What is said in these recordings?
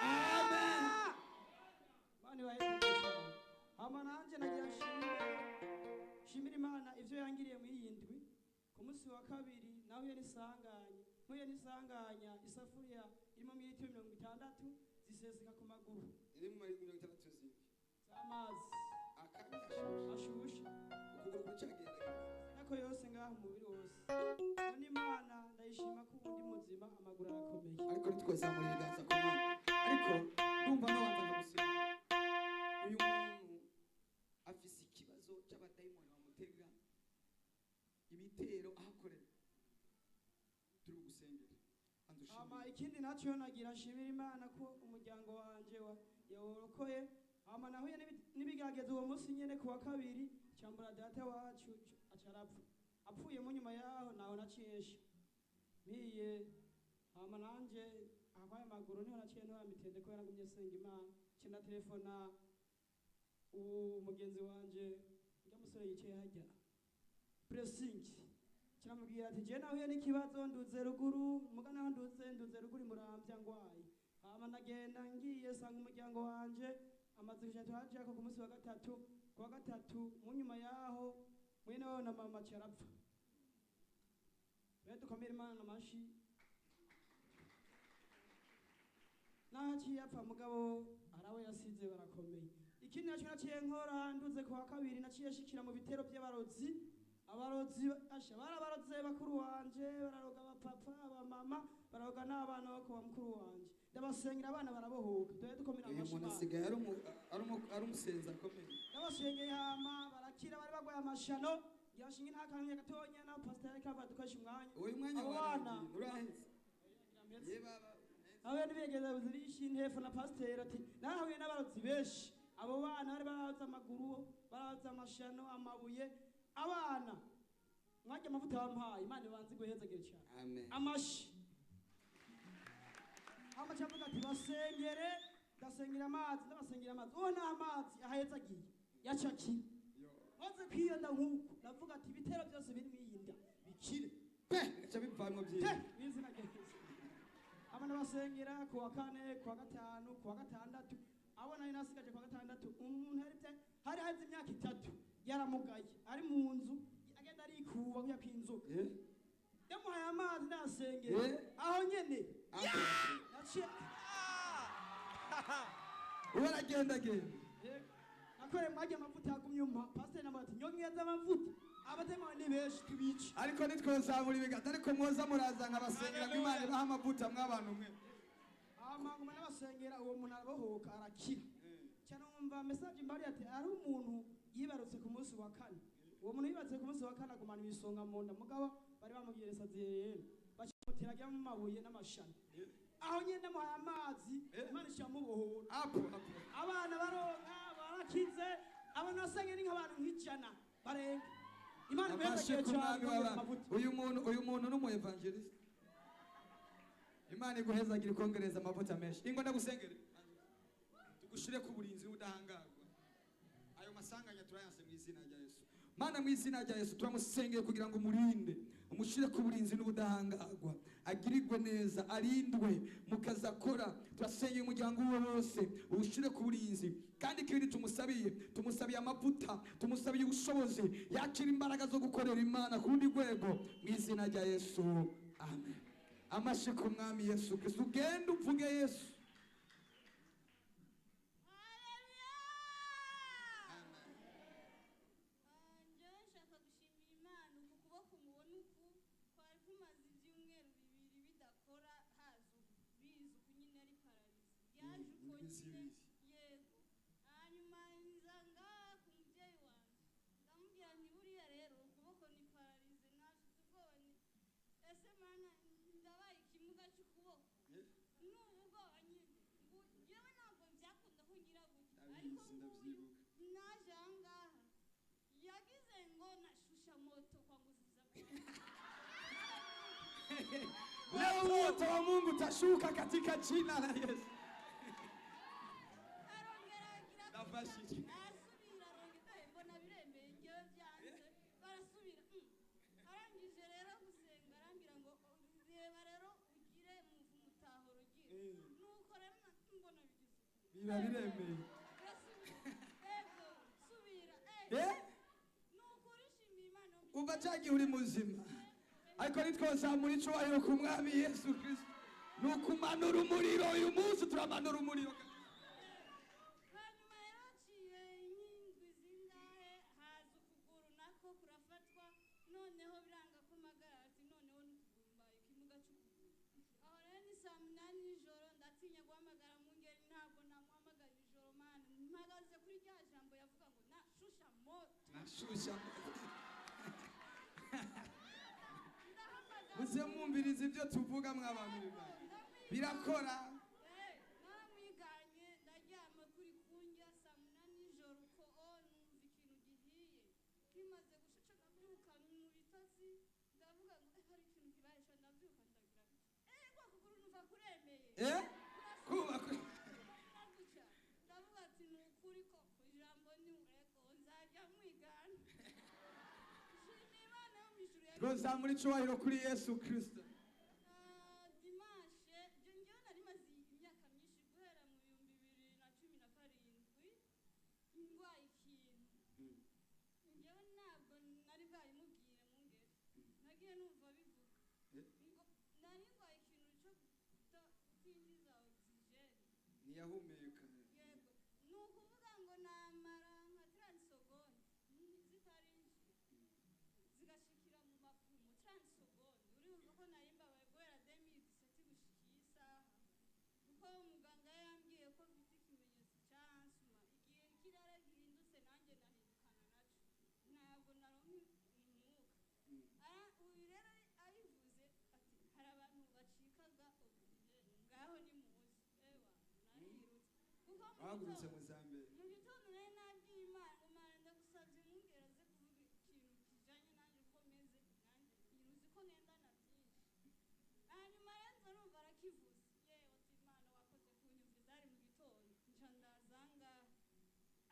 Amen. Bani bahetse. Hama nanje nagira nshimire Imana ivyo yangiriye muri iyi ndwi. Ku munsi wa kabiri nahuye n'isanganya, mpuye n'isanganya, isafuriya irimo militiro 60 ziseseka ku maguru. Iri mu 60 zindi z'amazi akanya ashushe. Ashushe. Ukuguru kucagenda. Nako yose ngaho umubiri wose. None Imana ndayishima ko ubu ndi muzima, amaguru arakomeye. Ariko ntitwazamura ibiganza ku Mana, ariko ndumva nabanza nkagusiga. Uyu muntu afise ikibazo cy'abadayimoni bamutega ibitero aho akorera. Turi bugusengere. Banza Hama ushimire. ikindi nacyo nagira nshimira Imana ko umuryango wanje yawurokoye. Hama nahuye n'ibigeragezo uwo munsi nyene ku wa kabiri, cyambura data wacu aca arapfa. Apfuye mu nyuma yaho naho naciye nsha mpiye. Hama nanje ahwaye amaguru niho naciye ntora mitende kubera ngumye senga Imana. Nca ndatelefona uwo mugenzi wanje, urya musore yicaye harya, Blessing, kiramubwira ati: "Je nahuye n'ikibazo, nduze ruguru, muga naho nduze ruguru Muramvya ngwaye." Hama ndagenda, ngiye sanga umuryango wanje amaze kuja tuhajako ku munsi wa gatatu. Ku wa gatatu mu nyuma yaho mwene wabo na mama carapfa. Rero dukomere Imana amashi. Naho aciye apfa, mugabo hari abo yasize barakomeye. Ikindi nacyo naciye nkora, nduze ku wa kabiri naciye nshikira mu bitero by'abarozi. Abarozi asha barabaroze bakuru wanje, bararoga abapapa, abamama, bararoga n'abana bo kuwa mukuru wanje. Ndabasengera abana barabohoka. Dore dukomera Uyu amashi muntu Imana. asigaye ari umusenzi akomeye. Ndabasengeye hama barakira. Bari bagwaye amashano. Ngira nshinge ntakamenya gatonya naho pasiteri ariko avuga dukoresha umwanya. Uyu mwanya Abo bana warangiye, uraheze. Ye baba. Abe ntibigeze bishi intefo na pasiteri ati nahuye n'abarozi benshi. Abo bana bari barabaza amaguru, barabaza amashano, amabuye. Abana mwajya amavuta bampaye, Imana ibanze guhezagire cyane. Amen. Amashi amaci avuga ati basengere. Ndasengera amazi, ndabasengera amazi, uwo nta amazi ahayezagiye yacakira. Yo. Maze kwiyonda nk'uko ndavuga ati ibitero byose biri mu iyi nda bikire. Pe bigaca bivamwo Te byinshi. mw'izina rya Yesu. Abana basengera ku wa kane, ku wa gatanu, ku wa gatandatu. Abo nari nasigaje ku wa gatandatu, umuntu hari haheze imyaka 3 yaramugaye, ari mu nzu agenda arikuba kuya kw'inzoka. Eh? Yamuhaye amazi ndasengera. Eh? Aho nyene Apo. naciye Uwe aragenda genda. Nakore mwajya amavuta yagumye umpa. Pasiteri namwe ati nyongeza amavuta, abatema ni benshi tubice. Ariko ntitwozamura ibiganza, ariko mwoza muraza nkabasengera ngo Imana ibahe amavuta mw'abantu mwe. Hama nguma n'abasengera, uwo muntu arabohoka, arakira. Cyane wumva message mbari ati ari umuntu yibarutse ku munsi wa kane. Uwo muntu yibarutse ku munsi wa kane agumana ibisonga mu nda, mugabo bari bamubwiye saziyeri bacimuteragira mu mabuye n'amashami. Aho nyene amuhaye amazi, Imana ishamubohora. Apo apo. Abana baronka, barakize. Abantu basenge ni nk'abantu nk'ijana barenga. Imana Amashyi imuhezagiye ku cyane mwami kongera w'abana. amavuta. Uyu muntu ni umu evangelist. Imana iguhezagira, ikongereza amavuta menshi. Ingo ndagusengere, tugushire ku burinzi n'ubudahangarwa. Ayo masanganya turayanse mu izina rya Yesu. Mana, mu izina rya Yesu turamusengeye kugira ngo umurinde, umushyire ku burinzi n'ubudahangarwa, agirirwe neza, arindwe mu kazi akora. Turasengeye umuryango we wose, uwushyire ku burinzi. Kandi ikindi tumusabiye, tumusabiye amavuta, tumusabiye ubushobozi, yakira imbaraga zo gukorera Imana ku rundi rwego mu izina rya Yesu. Amen. Amashyi ku mwami Yesu Kristo. Ugende uvuge Yesu. Haleluya! Njyewe nshaka gushimira Imana. Uku kuboko mubona uku kwari kumaze ibyumweru 2 bidakora, haza uku biza uku nyine ari paralysie, byaje uko Iminsi nyine. 2. Yego. Hanyuma nza ngaha ku mubyeyi wanjye, ndamubwira nti buriya rero ukuboko ni paralysie, nashyize ubwoba ni ese Mana ndabaye ikimuga cy'ukuboko? Nubu ubwoba nyine ngo njyewe ntabwo byakunda ko ngira gutya, ariko Ndabizi, nguyu ndabyibuka. naje aha ngaha yagize ngo nashusha moto kwa nguvu za Bwana. Leo moto wa Mungu utashuka katika jina la Yesu. Arongera agira Ndafashije. Arasubira arongera, mbona biremeye, ngewe byanze, barasubira. Arangije rero gusenga arambwira ngo reba rero ugire mutahoro ugire. Nuko rero mbona Biba biremeye. Urasubira, ego, subira, eh. Eh? Ni ukuri nshimiye Imana yo mu Umva, cya gihe uri muzima, ariko nitwozamura icubahiro ku Mwami Yesu Kristo, ni ukumanura umuriro. Uyu munsi turamanura umuriro. Hanyuma rero haciye nk'indwi zingahe, haza ukuguru nako kurafatwa. Noneho biranga ko mpagarara, ati noneho n'ukuguru mbaye ikimuga cy'ukuguru. Aho rero ni saa 8 y'ijoro, ndatinya guhamagara mu ngeri, ntabwo namuhamagara ijoro. Mana, mpagaze kuri rya jambo yavuga ngo nashusha moto. Nashusha. Ndahamagara. Muze mwumviriza ibyo tuvuga, mw'abantu b'Imana, birakora. Naramwiganye, ndaryama kuri kunjya saa 8 y'ijoro uko, o numva ikintu gihiye kimaze gushaca, ndabyuka mu bitotsi, ndavuga ngo: "Eh, hari ikintu kibaye." Sha, ndabyuka, ndagira kwa kuguru numva kuremeye. Eh, kuba Kuraguca, ndavuga ati: "Ni ukuri koko ijambo ni ego, nzajya mwigana." Nshimiye Imana yo mu ijuru. Twozamura icubahiro kuri Yesu Kristo. Ah, dimanche je njyewe nari maze imyaka myinshi, guhera mu 2017, ndwaye ikintu. Njyewe ntabwo nari bwabimubwire mu ngeri, nagiye numva bivuga ngo nari ndwaye ikintu cyo kutinjiza oxygène. Ntiyahumeka. Yego, ni ukuvuga ngo namara nka 30 secondes zitarinjira, zigashikira mu mapumo 30 secondes. Urumva ko nari mbabaye guhera 2017 gushika iyi saha, kuko muganga yambwiye ko mfite ikimenyetso cya asthma. Igihe ikirere gihindutse, nanjye nahindukana naco, ntabwo naronka umwuka. Uyu rero abivuze ati: "Hari abantu bacikaga oxygène, ngaho nimuze." Ewa, narirutse kuko mu Wahagurutse gitondo mu za mbere. Mu gitondo nari nabwiye Imana ngo: "Mana, ndagusabye mwungere aze kuvuga ikintu kijanye nanjye uko meze, nanjye uzi ko ngendana byinshi." Hanyuma rero nza numva arakivuze. Yewe, ati: "Imana, wakoze kunyumviza." Hari mu gitondo, nca ndaza ngaha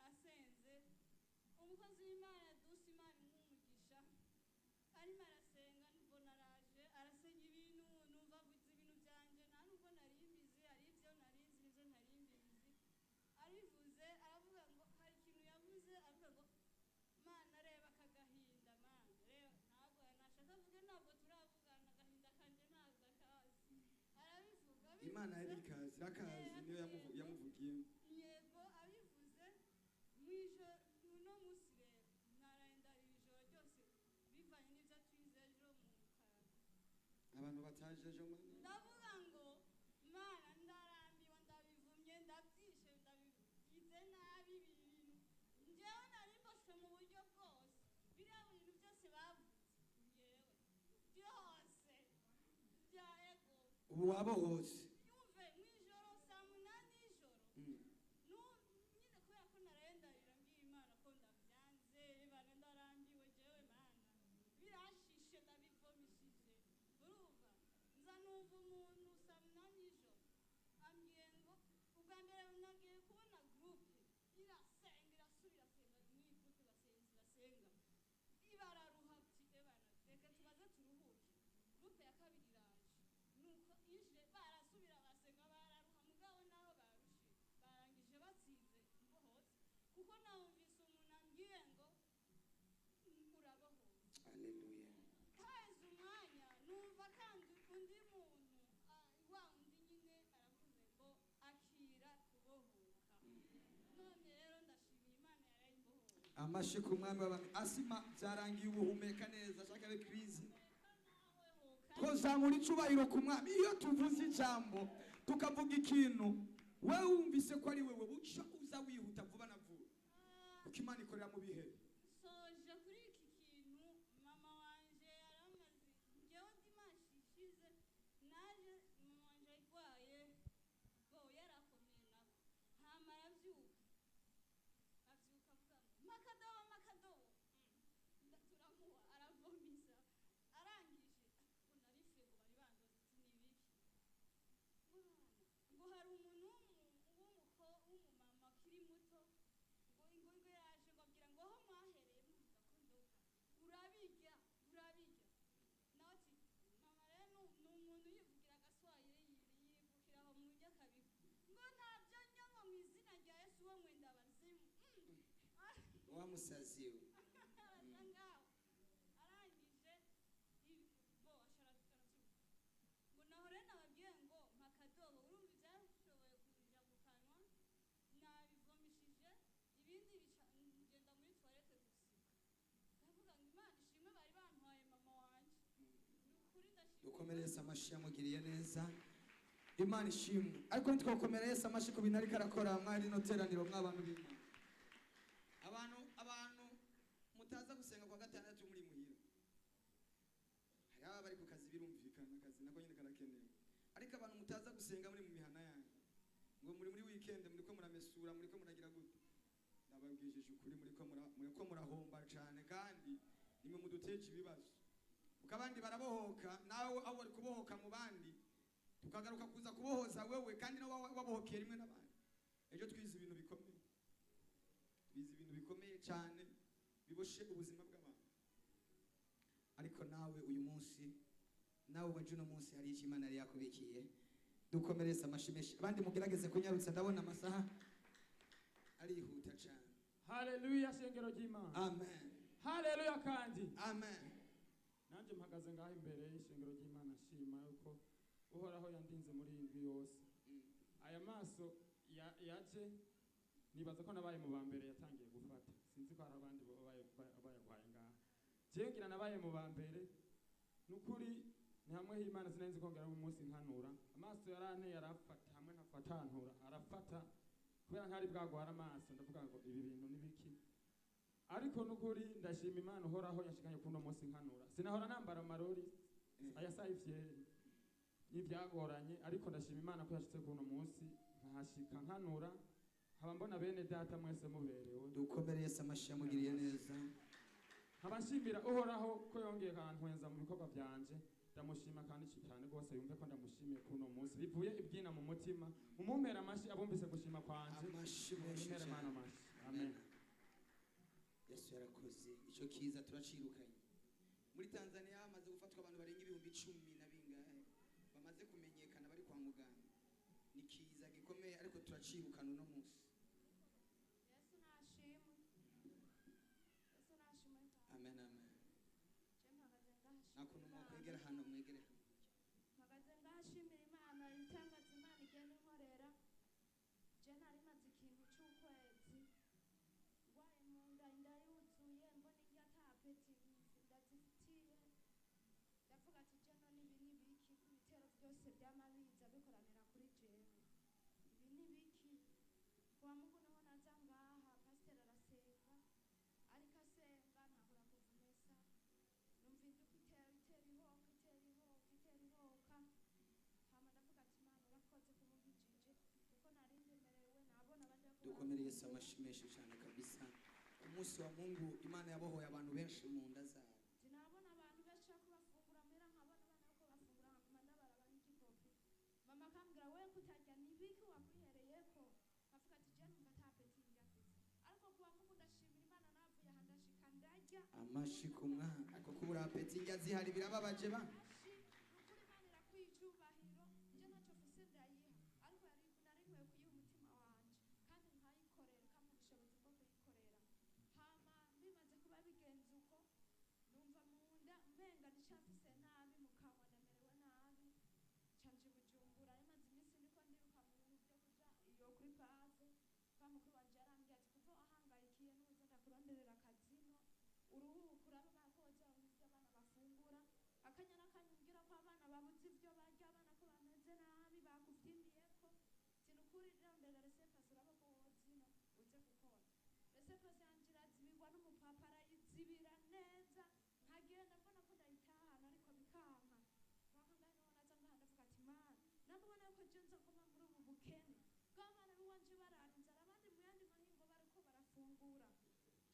asenze umukozi w'Imana dusa, Imana imuha umugisha, arimo arasenga, mbona araje arasenga ibintu, numva avuze ibintu byanjye nta nubwo nari mbizi. Hari ibyo nari nzi n'ibyo ntari mbizi. Abivuze, aravuga ngo hari ikintu yavuze, avuga ngo: "Mana, reba aka gahinda, Mana, reba." Ntabwo nashaka avuge, ntabwo turavugana, agahinda kanjye ntabwo akazi. Arabivuga, Imana yari abivuze ikazi, irakazi, niyo yamuvugiyemo. Yego, abivuze mu ijoro. Uno munsi rero naraye ndarira ijoro ryose, bivanye n'ibyo twize ejo mu karago. Abantu bataje ejo, Mana. Ndavuga ngo: "Mana, ndarambiwe, ndabivumye, ndabyishe, ndabigize nabi ibi bintu." Njyewe nari mboshwe mu buryo bwose, biriya bintu byose bavuze, njyewe byose bya ego. Ubu wabohotse. Yumve, mu ijoro saa 8 y'ijoro, nyine kubera ko naraye ndarira, mbwira Imana ko ndabyanze bana, ndarambiwe jewe Mana, birashishe, ndabivomishije. Urumva, nza numva umuntu saa 8 y'ijoro ambwiye ngo ubwa mbere nagiye kubona groupe irasenga, irasubira senga, n'iyi groupe basenzi basenga ibararuha, ati: "Ebana, reka tubaze turuhuke." Groupe ya kabiri iraje, nuko ije barasubira basenga, bararuha, mugabo naho barushe barangije batsinze mbohotse, kuko nawumvise umuntu ambwiye ngo: "Urabohotse." Aleluya. Haheze umwanya, numva kandi undi muntu, wa undi nyine aravuze ngo: "Akira kubohoka." None rero ndashimiye Imana yarayimbohoye. Amashi ku Mwami w'abami. Asima byarangiye, ubuhumeka neza, ashaka abe crise. Twozamura icubahiro ku Mwami. Iyo tuvuze ijambo, tukavuga ikintu, wewe wumvise ko ari wewe, buca uza wihuta vuba na vuba, kuko Imana ikorera mu bihe. Soje kuri iki kintu, mama wanje yaramaze, njyewe dimanche ishize naje, mama wanje arwaye bo, yarakomeye nako, hama aravyuka, avyuka avuga ngo: "Makadobo, makadobo." Turamuha, aravomisa, arangije ngo nari frigo bari bandoze, ati: "Ni ibiki?" Ngo bana, ngo hari umuntu w'umumama akiri muto, ngo yaje ngo abwira ngo aho Wamusazi we. Araza ngaho, arangije bo ashara arabyuka, ngo naho rero nababwiye ngo mpa akadobo. Urumva ibyashoboye kunja mu kanwa nabivomishije, ibindi bica ngenda muri toilette gusiba. Ndavuga ngo Imana ishimwe, bari bantwaye mama wanje. Ni ukuri, ndashimira. Dukomere Yesu amashyi, yamugiriye neza. Imana ishimwe. Ariko ntitwakomera Yesu amashyi ku bintu ariko arakora mwari rino teraniro? Mw'abantu b'Imana, abantu mutaza gusenga kwa gatandatu muri muhira, hari ababa bari ku kazi, birumvikana, akazi nako nyine karakenewe. Ariko abantu mutaza gusenga muri mu mihana yanyu, ngo muri weekend muriko muramesura, muriko muragira gute, ndababwijije ukuri, muriko murahomba cane, kandi nimwe muduteje ibibazo, kuko abandi barabohoka, nawe aho wari kubohoka mu bandi, tukagaruka kuza kubohoza wewe, kandi nawe wabohokeye rimwe n'abandi. Ejo twize ibintu bikomeye, twize ibintu bikomeye cyane biboshe ubuzima bw'abantu. Ariko nawe uyu munsi, nawe waje uno munsi, hari icyo Imana yari yakubikiye. Dukomereze amashyi menshi. Abandi mugerageze kunyarutsa, ndabona amasaha arihuta cyane. Haleluya, shengero ry'Imana! Amen. Haleluya kandi! Amen. Nanjye mpagaze ngaho imbere y'ishengero ry'Imana, nshima yuko Uhoraho yandinze muri iyi ndwi yose. Aya maso yaje, nibaza ko nabaye mu ba mbere yatangiye gufata. Sinzi ko hari abandi bayagwaye ngaha. Jewe ngira nabaye mu ba mbere. Nukuri ni hamwe h'Imana, sinari nzi ko ngera umunsi nkanura. Amaso yaranteye, arafata hamwe ntafatantura, arafata kubera ntari bwagwara amaso. Ndavuga ngo ibi bintu ni biki? Ariko nukuri ndashima Imana Uhoraho yashikanye kuno munsi nkanura. Sinahora nambara amarori aya sayifyeri, n'ibyagoranye, ariko ndashima Imana ko yashitse kuno munsi nkahashika nkanura, nkaba mbona bene data mwese muberewe. Dukomere Yesu amashyi, yamugiriye neza. Nkaba nshimira Uhoraho ko yongeye akantwenza mu bikorwa byanje. Ndamushima kandi cyane rwose, yumve ko ndamushimiye kuno munsi bivuye ibwina mu mutima. Mumumpera amashyi abumvise gushima kwanje. Amashyi menshi Mumumpere cyane. Imana amashyi. Amen. Yesu yarakoze icyo kiza, turacirukanye. Muri Tanzania hamaze gufatwa abantu barenga 10,000 na bingahe bamaze kumenyekana, bari kwa muganga. Ni kiza gikomeye, ariko turacirukana uno munsi. Yesu nashimwe, Yesu nashimwe kandi. Amen, amen. Je mpagaze Nta ngaha kuntu nshimira Imana. mwakwegera hano, mwegere hano. Mpagaze ngaha nshimira Imana ibitangaza Imana igenda inkorera. Je nari maze ikintu c'ukwezi ndwaye mu nda, inda yuzuye, mbona indya ata appétit ndazifitiye. Ndavuga ati: je none ibi ni biki, ko ibitero byose byama biza bikoranira kuri jewe? Ibi ni biki? Kuwa Mungu niho naza ngaha, pasiteri arasenga, ariko asenga ntahura kuvumesa, numva induka itera, itera ihoka, itera ihoka, itera ihoka. Hama ndavuga ati: Imana urakoze kumunkijije, kuko nari ndemerewe, nabona abandi bariko Dukomere Yesu amashyi menshi cyane kabisa. Ku munsi wa Mungu, Imana yabohoye abantu benshi mu nda zabo. Sinabona abantu benshi bariko bafungura muhira, nkabona abana bariko bafungura, nkaguma ndabaraba nk'igipope. Mama akambwira: we kutarya ni ibiki wakwihereyeko? Nkavuga ati: je numva ata appétit ndafise. Ariko kuwa Mungu ndashimira Imana, navuye aha ndashika ndarya. Amashyi ku mwana. Ariko kubura appétit, indya zihari, birababaje ba. Amashi, nukuri Imana irakwiye icubahiro. Je ntacyo mfise ndayiha, ariko nari nkwiye kuyiha umutima wanje kandi nkayikorera, ikampa ubushobozi bwo kuyikorera. Hama bimaze kuba bigenze uko, numva mu nda umenga ndicafise nabi mu kanwa, ndamerewe nabi. Canje Bujumbura, nari maze iminsi ndiko ndiruka mu bintu byo kuja iyo kuri pave. Kwa mukuru wanje yarambwiye ati: kuva wahangayikiye nuza ndakuronderera akazino, uruhuke, urabe ko woza ivyo abana bafungura. Akanya n'akanya umbwira ko abana babuze ivyo barya, abana ko bameze nabi, bakuvyimiyeko. Ati: nukuri rondera laissez-passer, urabe ko wozino uze gukora. Laissez-passer yanje irazibirwa n'umupapa, arayizibira neza, nkagenda mbona ko ndayitahana, ariko bikanka. Wakangahe niho naza ngaha, ndavuga ati: Mana, namubona yuko je nza kuba muri ubu bukene bw'abana b'iwanje barara inzara, abandi mu yandi mahingo bariko barafungura.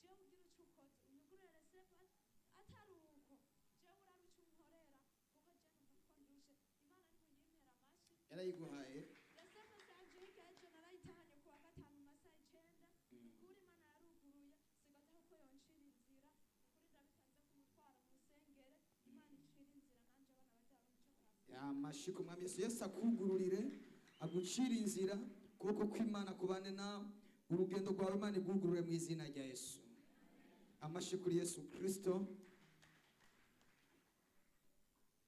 Jewe ugira ico ukoze, unyugurure laissez-passer, atari uko jewe urabe ico unkorera, kuko je numva ko ndushe. Imana nimuyimpera amashi. Yarayiguhaye. Laissez-passer yanje hirya y'ejo narayitahanye kuwa gatanu mu masaha 9. Ukuri Imana yaruguruye, sigaza ko yoncira inzira. Ukuri ndabitanze kumutwara mu rusengere, Imana icira inzira nanje abana bazaronka ico barafungura. Amashyi ku mwami Yesu. Yesu akugururire, agucire inzira. Ukuboko kw'Imana kubane nawe, urugendo rwawe Imana igugurure mu izina rya Yesu. Amashi kuri Yesu Kristo.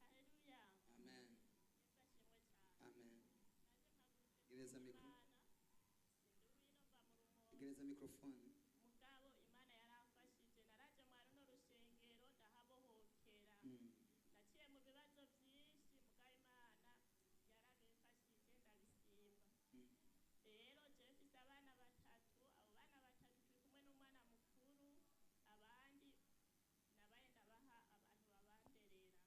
Haleluya. Amen. Yesu ashimwe cyane. Amen. Gereza mikro, Imana sinduwino mva mu rumonge. Gereza microphone. Mugabo Imana yaramfashije, naraje mwa runo rushengero ndahabohokera. Naciye mu bibazo byinshi, mugabo Imana yarabimfashije ndabisimba. Rero jewe mfise abana batatu, abo bana batatu turi kumwe n'umwana mukuru, abandi nabaye ndabaha abantu babanderera.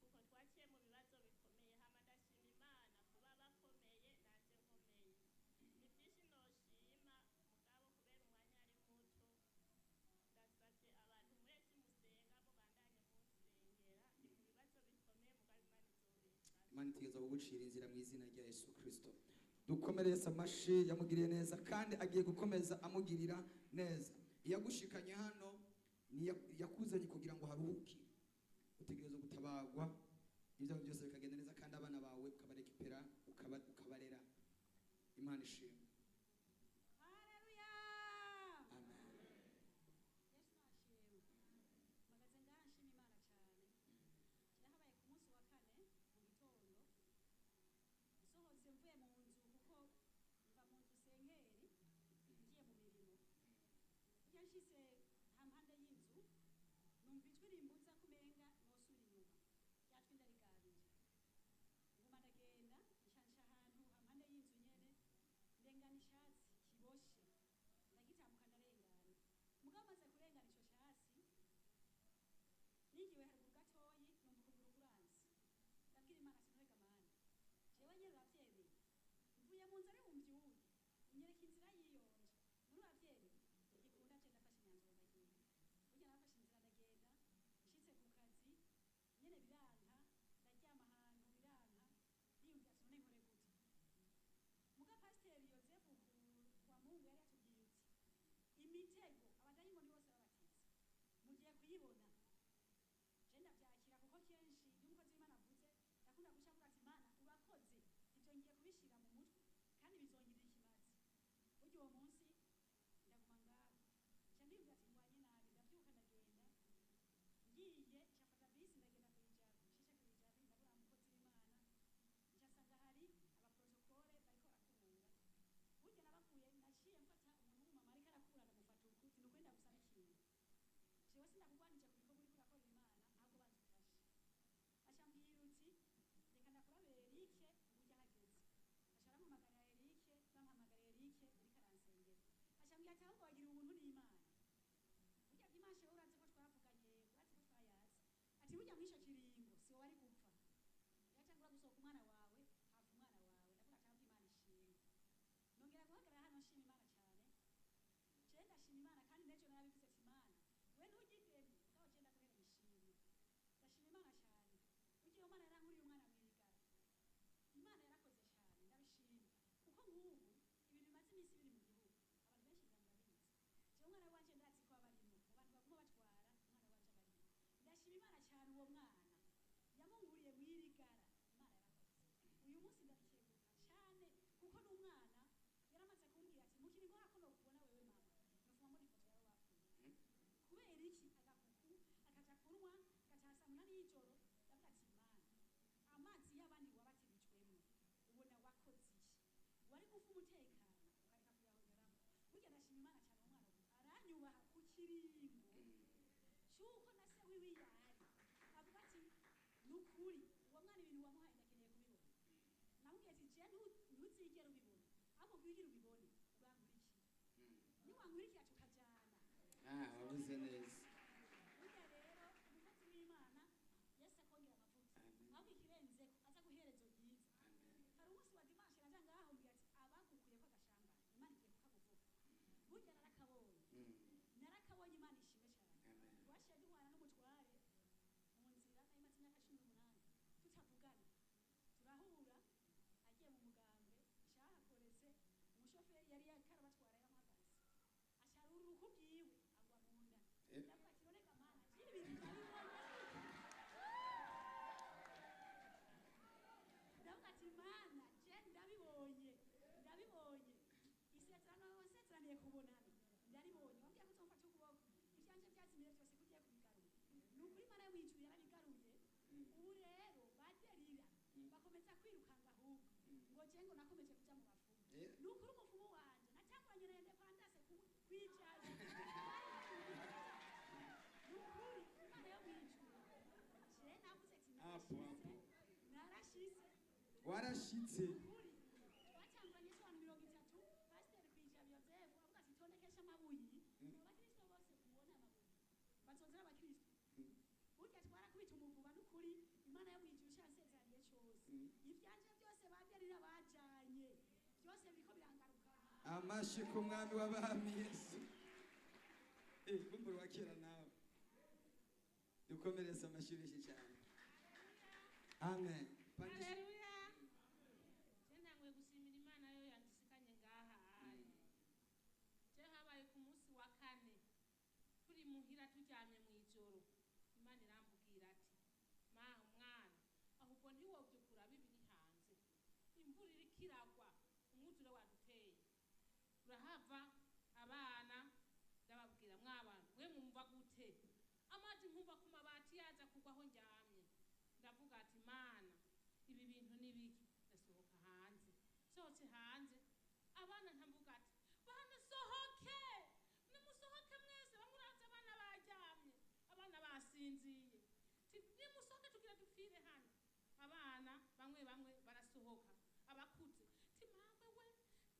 Kuko twaciye mu bibazo bikomeye, hama ndashima Imana kuba bakomeye nanje nkomeye. Ni byinshi noshima, mugabo kubera umwanya ari muto, ndasavye abantu mwese musenga mubandanye munsengera. Ndi mu bibazo bikomeye, mugabo Imana izobimfasha. Imana itegeza kugucira inzira mu izina rya Yesu Kristo. Dukomere Yesu amashi, yamugiriye neza kandi agiye gukomeza amugirira neza. Iyagushikanye hano ni yakuzanye kugira ngo haruhuke. Utegereza gutabagwa, ibyago byose bikagenda neza, kandi abana bawe ukabarekipera, ukabarera. Imana ishimwe. Haleluya! Amen. Yesu nashimwe. Mpagaze ngaha nshima Imana cyane. Nahabaye ku munsi wa kane mu gitondo, nsohotse mvuye mu nzu, kuko mva mu nzu senkeri ngiye mu mirimo. Iyo nshitse hampande y'inzu, numva ijwi rimbuza kumenga nosubira inyuma. Rya jwi ndarigabira. Nguma ndagenda, nca ahantu hampande y'inzu nyene, ndengana icatsi kiboshe, ndagitambuka ndarengana. Mugabo maze kurengana ico catsi, nigiwe haruguru gatoyi, numva ukuguru kuranze. Ndabwira Imana ati: "Nturega Mana, jewe nyene uravyemeye, mvuye mu nzu ari bumvyuye, unyereka inzira yiyonje, none uravyemeye?" Ntigikunda, je ndafashe imyanzuro ndagiye. Burya narafashe inzira ndagenda, nshitse ku kazi nyene biranka, ndaryama ahantu biranka, ndiyumvira ati: "None nkore gute?" Muga pasiteri Yozefu ku wa Mungu yari yatubwiye uti: "Imitego abadayimoni bose babateze mugiye kuyibona." Je ndavyakira, kuko kenshi iyo umukozi w'Imana avuze ndakunda guca mvuga ati: "Mana urakoze, ivyo ngiye kubishira mu mutwe kandi bizongirira ikimazi." Burya uwo munsi ndaguma ngaho, nca ndiyumvira ati: "Ngwanye nabi." Ndavyuka ndagenda, ngiye nca mfata bisi ndagenda kw'ijabe. Nshitse kw'ijabe ndabura umukozi w'Imana, nca nsanga hari abaprotokole bariko barakubura. Burya nabakuye, naciye mfata umuntu w'umumama ariko arakubura, ndamufata uku uti: "Nukuri ndagusaba ikintu, jewe sindakugwanije ku bikorwa uriko urakorera Imana, ahubwo banza umfashe." Aca ambwira uti: "Reka ndakurabira Erike uburyo ahageze." Aca arampamagarira Erike, bampamagara Erike uriko aransengera. Aca ambwira ati: "Ahubwo wagira ubuntu n'Imana. Burya dimanche wowe urazi ko twavuganye, urazi ko twayatse." Ati: "Burya mw'ico kiringo si wowe ari gupfa, yatangura gusohoka umwana wawe, hava umwana wawe." Ndavuga ati: "Ahubwo Imana ishimwe." Nongera guhagarara hano nshima Imana cyane. Je ndashima Imana, kandi n'ejo narabivuze ati: "Imana we ntugideni, mugabo je ndaguhereye ishimwe." Ndashima Imana cyane. Burya iyo Mana yarankuriye umwana mwirigara. Imana yarakoze cyane, ndabishima, kuko nk'ubu ibintu bimaze iminsi biri mu gihugu, abantu benshi ngira murabizi. Jewe umwana wanje ndazi ko aba arimwo mu bantu baguma batwara, umwana wanje aba arimwo. Ndashima Imana cyane, uwo mwana yamunkuriye mwirigara. Imana yarakoze. Uyu munsi ndabikenguruka cyane, kuko n'umwana yaramaze kumbwira ati: "Mu kiringo hako nokubona wewe mama, nofuma mbona ifoto yawe wapfuye." Kubera iki? Agakuku akaja kunywa agataha saa 8 y'ijoro. Ndavuga ati: "Imana, amazi y'abandi wabatirijwemwo, ubona wakoze iki? Wari gufa umutekano ukareka kuyahonyoramo." Burya ndashima Imana cyane, uwo mwana ubu aranyubaha ku kiringo cy'uko na se wiwe yari avuga ati: "Nukuri uwo mwana ibintu wamuhaye ndakeneye kubibona." Namubwiye ati: "Je ntuzigera ubibona, ahubwo kugira ubibone urankurikira, niwankurikira tukajana." Ah, wavuze neza. Burya rero umukozi w'Imana, Yesu akongera amavuta. Amen. Ahubwo ikirenzeko aza guherezo ryiza. Amen. Hari umunsi wa dimanche naja ngaho mbwira ati: "Abagukuyeko agashambara, Imana igiye kukaguvuga." Burya narakabonye. Narakabonye, Imana ishimwe cyane. Amen. Twaciye duhwana n'umutware mu nzira, nari maze imyaka 18 tutavugana, turahura agiye mu mugambwe cahakoretse, umushoferi yari yakarabatwara yaramuhagaritse, aca aruruka ubwiwe agwa mu nda. Ndavuga ati: "None ga Mana, jiri ibintu ndabibona." Ndavuga ati: "Mana, je ndabibonye, ndabibonye, isezerano wasezeraniye kubonana ndaribonye, wambwiye ko uzomfata ukuboko, ivyanje." Je ngo nakomeje kuja mu bapfumu. Eh. Ni ukuri, umupfumu wanje natanguranye na indépendance kwijaza. Ni ukuri, Imana yo mwijuru, je navuze ati Apo, narashitse. Apo. Narashitse. Warashitse. Ukuri, twatanguranye abantu 30, pasiteri Kwijabi Yozefu avuga ati: "Tondekesha amabuyi." Abakristo bose mubona amabuye bazonzera abakristo. Burya twarakubita umuvuba. N'ukuri, Imana yo mwijuru ishansezeraniye cose, ivyanje byose babyarira bajanye, byose biriko birangaruka. Amashi ku mwami w'abami Yesu. Eh, kumbura wa kera nawe. Dukomereze amashi menshi cyane. Amen. Pandisha. Haleluya! Je ntanguye gushimira Imana yo yandushikanye ngaha. Je habaye ku munsi wa kane, turi muhira turyamye mu ijoro, Imana irambwira ati: "Ma mwana, ahubwo ntiwovyukura bibiri hanze, imvura iriko iragwa, umwuzure waduteye." Turahava abana, ndababwira: "Mwabana mwe, mwumva gute?" Amazi nkumva ku mabati yaza kugwa aho ndyamye. Ndavuga ati: "Mana, ibi bintu ni biki?" Ndasohoka hanze. Sohotse hanze, abana ntamvuga ati: "Bana, sohoke, nimusohoke mwese." Bamwe urazi abana baryamye, abana basinziye. Ti: "Nimusohoke, tugira dupfire hano." Abana bamwe bamwe barasohoka, abakuze ti: "Mawe we."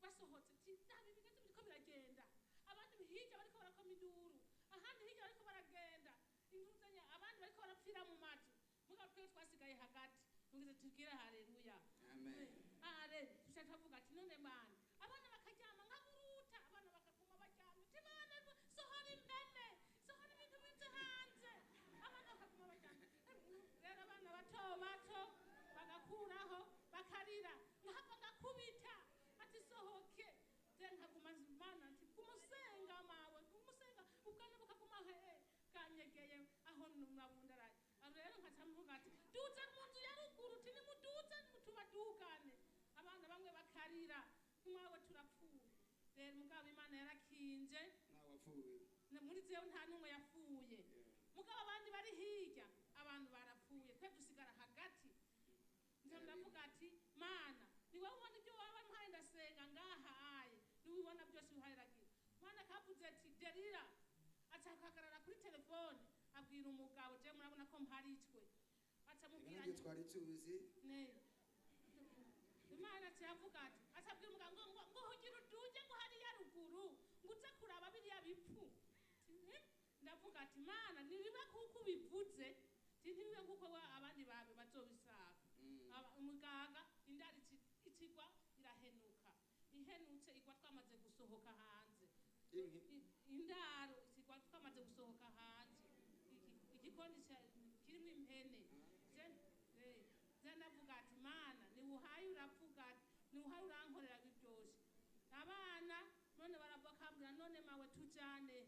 Basohotse ti: "Nabi ibigazi biriko biragenda." Abandi hirya bariko barakoma induru, ahandi hirya bariko baragenda intuzanya, abandi bariko barapfira mu mazu. Mugabo twebwe twasigaye hagati. Tugeze tubwire haleluya. Amen. Are tuca tuvuga ati: "None bana?" Abana bakaryama nkaburuta, abana bakaguma baryamye. Ti: "Bana, sohora impene, sohora ibintu bize hanze." Abana bakaguma baryamye. Rero abana bato bato bagakuraho bakarira, nkahava ngakubita ati: "Sohoke." Je nkaguma mana nti: "Gumusenga mawe, gumusenga." Ubwana bukaguma he bwanyegeye aho nabundaraye. Aho rero nkaca mvuga ati: "Duze mu nzu ya ruguru." Ti: "Nimuduze tubadugane." Abana bamwe bakarira: "Mwawe, turapfuye." Rero mugabo Imana yarakinje. Ntawe wapfuye. Muri jewe nta n'umwe yapfuye, mugabo abandi bari hirya, abantu barapfuye, twe dusigara hagati. Nzo ndavuga ati: "Mana, ni wowe ubona ibyo waba mpaye." Ndasenga ngaha aye, niwe ubona byose biharagira. Mana kavuze ati: "Derira." Aca ahagarara kuri telefone, abwira umugabo. Je murabona ko mparitswe. Aca amubwira. Nabyo twari tuzi. Ne Imana aca avuga ati, acabwira umugabo ngo hugira uduge, ngo hariya ruguru, ngo uze kuraba biriya bipfu. Ati, "Eh?" Ndavuga ati: "Mana, ntibibe kuko ubivuze." Ati: "Ntibibe kuko abandi bawe bazobisaka." Umuganga indari ikigwa irahenuka, ihenutse igwa twamaze gusohoka hanze. Inki. Indaro ikigwa twamaze gusohoka hanze. Igikoni kirimo impene. Je ndavuga ati: "Mana, niwuhaye uravuga ati niwuhaye urankorera biryoshe." Abana none bakambwira: "None mawe, tujane?"